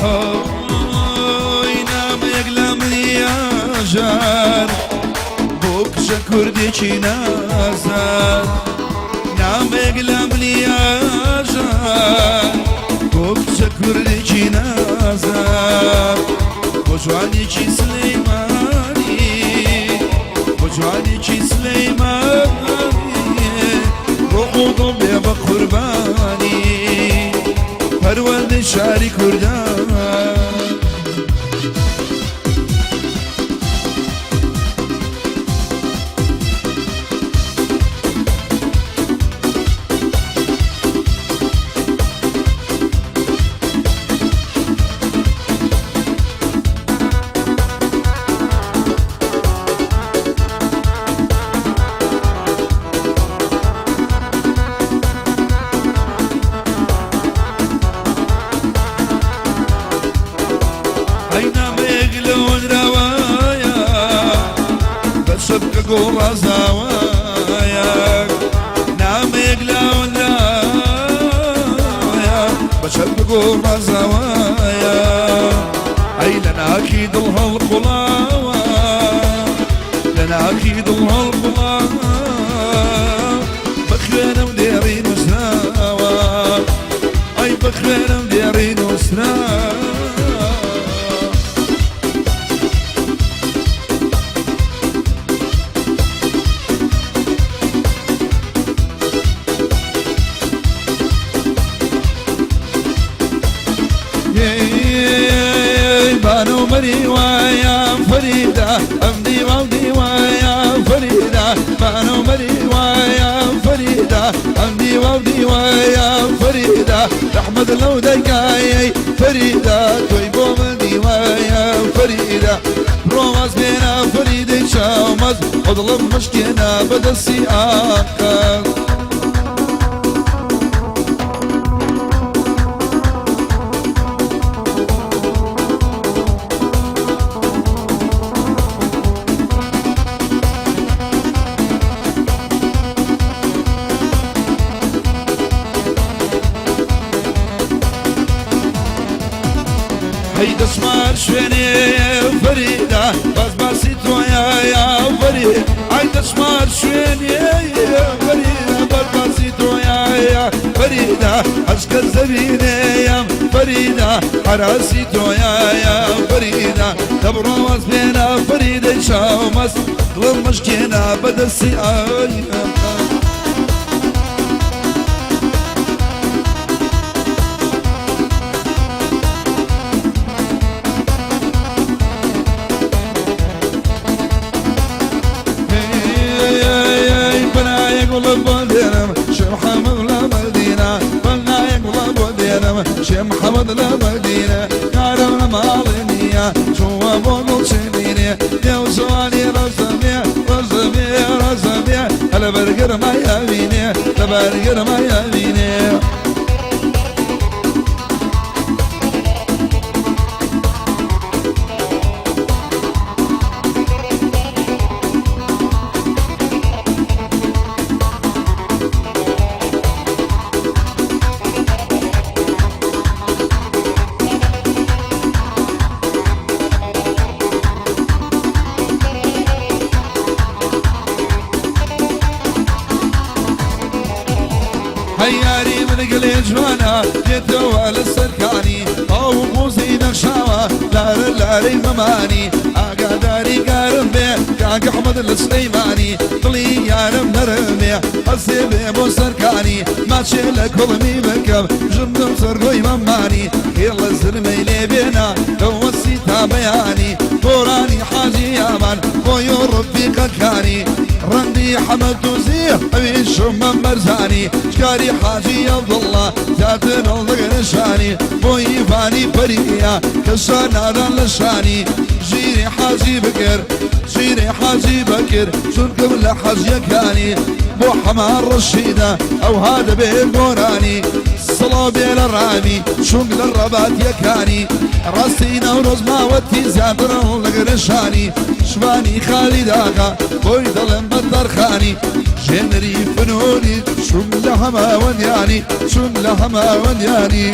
ئۆی نامەیەک لە منی ئاژار بۆ کچە کوردێکی نازار، نامەیەک لە منی ئاژار بۆ کچە کوردێکی نازار، بۆ جوانێکی سلەیمانی، بۆ جوانێکی سلەیمانی، ڕۆح و دڵ بێ بە قوربانی پەروەردەی شاری کوردان. ئەی نامەیەک لە هۆنراوایە بە چەپکە گوڵ ڕازاوایە، نامەیەک لە هۆنراوایە بە چەپکە گوڵ ڕازاوایە، ئەی لە ناخی دڵ هەڵقوڵاوە، لە ناخی دڵ هەڵقوڵاوە، بە خوێنم دێڕی نووسراوە، ئەی بە خوێنم دێڕی نووسراوە. بانو مەریوایە فەریدا، ئەم دیوا و دیوایە فەریدا، بانو مەریوایە فەریدا، ئەم دیوا و دیوایە فەریدا، رەحمەت لەو دەرگایەی فەریدا تۆی بۆ من دیوایە فەریدا، ڕۆماز بێنە فەریدەی چاومەز، دڵم مشکێنە بەدەستی ئاقا. هەی دەسمار شوێنێ فەریدا، باس باسی تۆیە یا فەرید، ئای دەسمار شوێنێ فەریدا، باس باسی تۆیە یا فەریدا، ئەشکە زەوینێیەم فەریدا، حەراسی تۆیە یا فەریدا، دەبڕۆ واز بێنە فەریدەی چاومەست، دڵم مشکێنە بەدەستی ئای. محەممەد لە مەدینە کارم لە ماڵێ نییە، چووە بۆ گوڵ چنینێ، نێو زوانی ڕەزەمێ ڕەزەمێ ڕەزەمێ، لە بەرگرمای ئەوینێ، لە بەرگرمای ئەوینێ. هەیاری من گلێ جوانە دێتەوە لە سەرکانی، ئەو قوزی نەخشاوە لارە لارەی مەمانی، ئاگاداری گارم بێ کاک ئەحمەد لە سلەیمانی، دڵی یارم نەرمێ هەستێ بێ بۆ سەرکانی، ماچێ لە کوڵمی بکەم ژمدم سەرگۆی مەمانی، هێڵە زرمەی لێ بێنە دەوەسی تا بەیانی، گۆرانی حاجی یامان خۆی و ڕەفیقەکانی، ڕەندی حەمەد دوزی ئەوی شمەم بەرزانی، شکاری حاجی عەبدوڵڵا زیاتر هەڵدەگرن شانی، بۆ ئیڤانی پەریە کە شاناران لە شانی، ژیری حاجی بکر ژیری حاجی بەکر چونکم لە حەجیەکانی، بۆ حەمان ڕەشیدە ئەوها دەبێ گۆرانی، سڵاو بێ لە ڕامی چونک لە ڕەباتیەکانی، ڕاستی نەورۆز ماوەتی زیاتر هەڵدەگرن شانی، شوانی خالی داغا بۆی دەڵێم بە تەرخانی، ژێنەری فنونی چون لە هەماوەندیانی، چون لە هەماوەندیانی.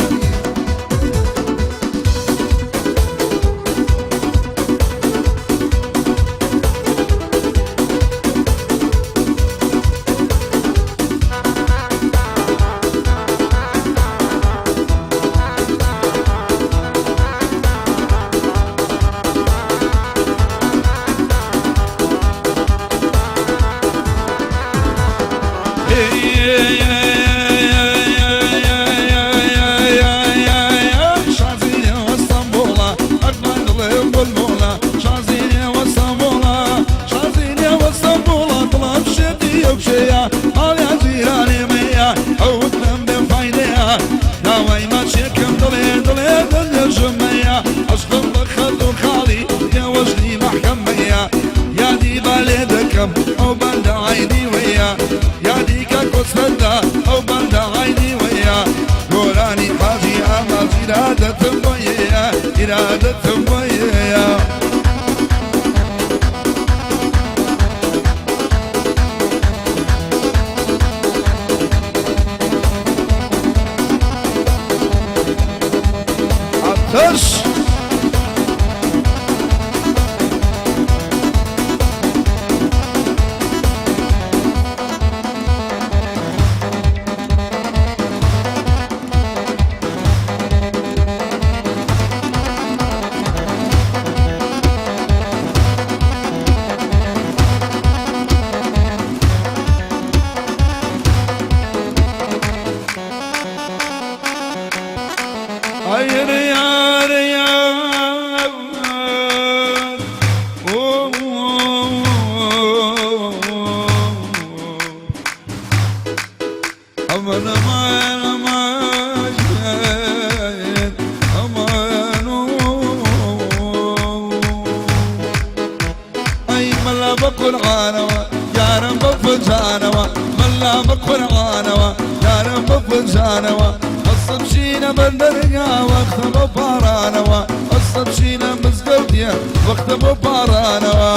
قورعانەوە یارم بە فنجانەوە مەلا بە قورعانەوە یارم بە فنجانەوە ئەسە بچینە بەندەرگا وەختە بۆ پاڕانەوە ئەسە بچینە مزگەوتیە وەختە بۆ پاڕانەوە.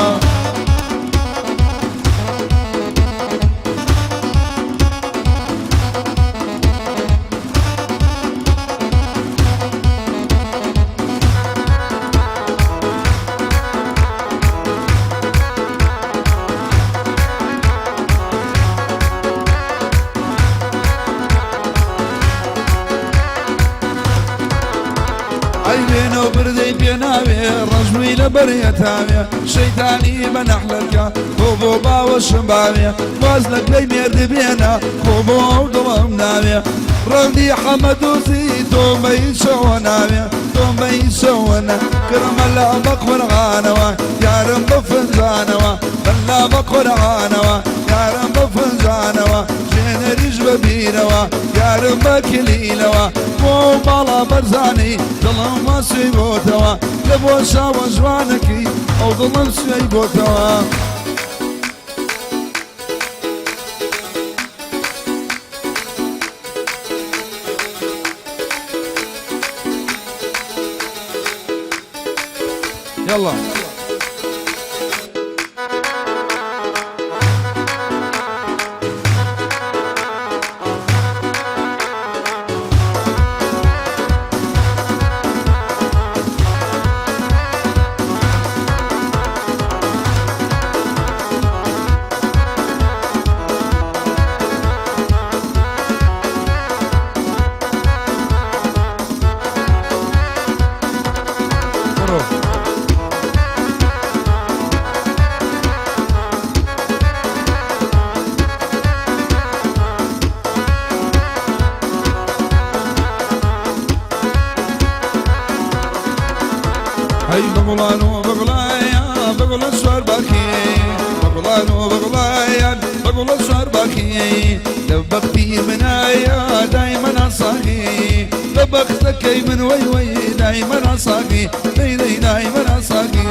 ئەی وێنە و بردەی پێناوێ ڕەژووی لە بەرێتاوێ شەیتانی بە نەحلەکە خۆ بۆ باوەشم باوێ واز لە پێی مێردی بێنە خۆ بۆ ئەو دڵم ناوێ ڕەندی حەمەدوزی تۆمەی شەوە ناوێ تۆمەی شەوە نا کرمە لە بە قورعانەوە یارم بە فنجانەوە بەلا بە قورعانەوە یارم بە فنجانەوە ژێنەریش بە بیرەوە یارم بە کلیلەوە بۆ باڵا بەرزانی دڵم واسی بۆتەوە لە بۆ شاوە جوانەکەی ئەو دڵم سوێی بۆتەوە. يلا بڕۆ. هەی بەگوڵان و بەگوڵایە بەگوڵە سوار باخی بەگوڵان و بەگوڵایان بەگوڵە سوار باخی لە بەختی منایە دایمە ناساغی لە بەختەکەی من وەی وەی دایمە ناساغی دەی دەی دایمە ناساغی.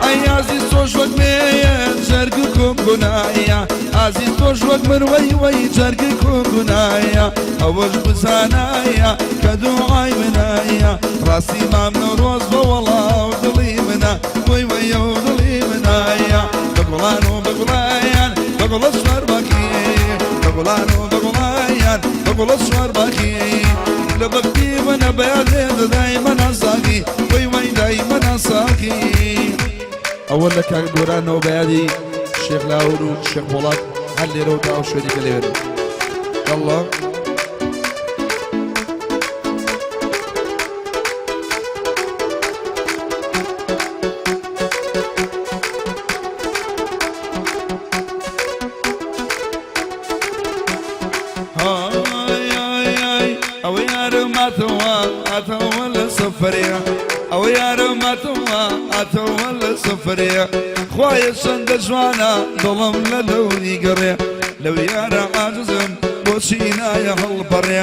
ئەی ئازیز تۆش وەک مێیە جەرگ کۆم گوناهە ئازیز تۆش وەک من وەی وەی جەرگ کۆم گوناهە ئەوەش بزانایە کە دوعای منایە ڕاستی مام نەورۆز بە وەڵا و دڵی منە وەی وەی ئەو دڵی منایە بە گوڵان و بە گوڵایان بە گوڵە سوار باخی بە گوڵان و بە گوڵایان بە گوڵە سوار باخی لە بەختی منە بەیادێ دایمە ناساغی وەی وەی دایمە ناساغی. ئەوە لە کاک گۆرانەوە بە یادی شێخ لاهور و شێخ پۆڵاد هەر لێرەوە تا ئەو شوێنی کە لەوێن. یاڵڵا. ئەوە یارم ماتەوە ئاتەوە لە سەفەرێ ئەوە یارم ماتەوە ئاتەوە لە سەفەرێ خوایە چەندە جوانە دڵم لە دەوری گەڕێ لەو یارە عاجزم بۆچی نایە هەڵپەڕێ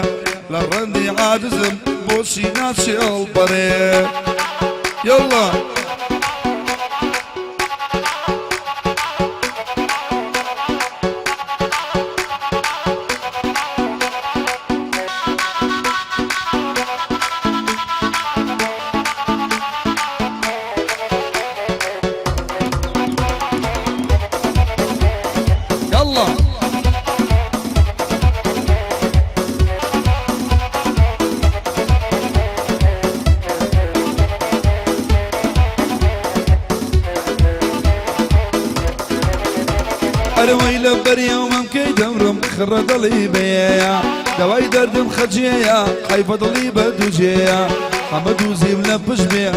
لە ڕەندی عاجزم بۆچی ناچێ هەڵپەڕێ یەڵڵا. يلا ئەرەوەی لە بەریەوە مەمکەی دەمرم خڕە دڵی بەیەیە دەوای دەردم خەجێیە حەیفە دڵی بە دووجێیە حەمە دووزیم لە پشت بێ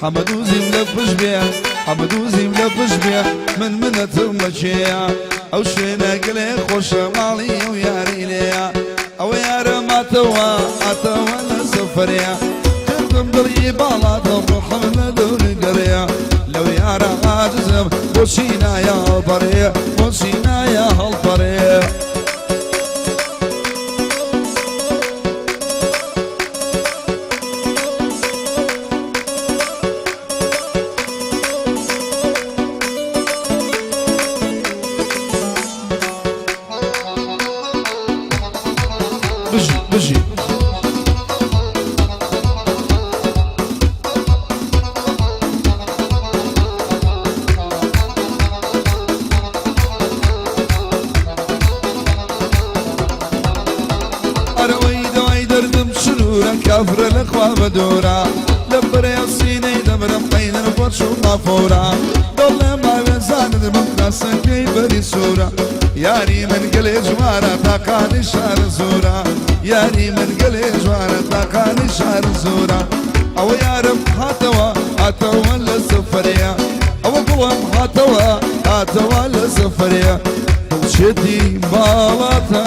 حەمە دووزیم لە پشت بێ حەمە دووزیم لە پشت بێ من منەتم بەکێیە ئەو شوێنە گلێ خۆشە ماڵی ئەو یاری لێیە ئەوە یارە ماتەوە هاتەوە لە سەفەرێ کردم دڵی باڵا دڵ ڕۆحم لە دەور گەڕێ لەو یارە عاجزم بۆچی نایە بەڕێ. لە خوا بە دوورە لە بەرەی سینەی دەمرم قەینر بۆ چوو مافۆرە دڵێ ماوێزانت بم خاسەکەی بەری سوورە یاری من گەلێ جوانە تاقانی شار زۆرە یاری من گەلێ جوانە تاقانی شار زۆرە ئەوە یارم هاتەوە هاتەوە لە سەفەرەیە ئەوە گوڵم هاتەوە هاتەوە لە سەفەرەیە دڵچێتی باڵاتە.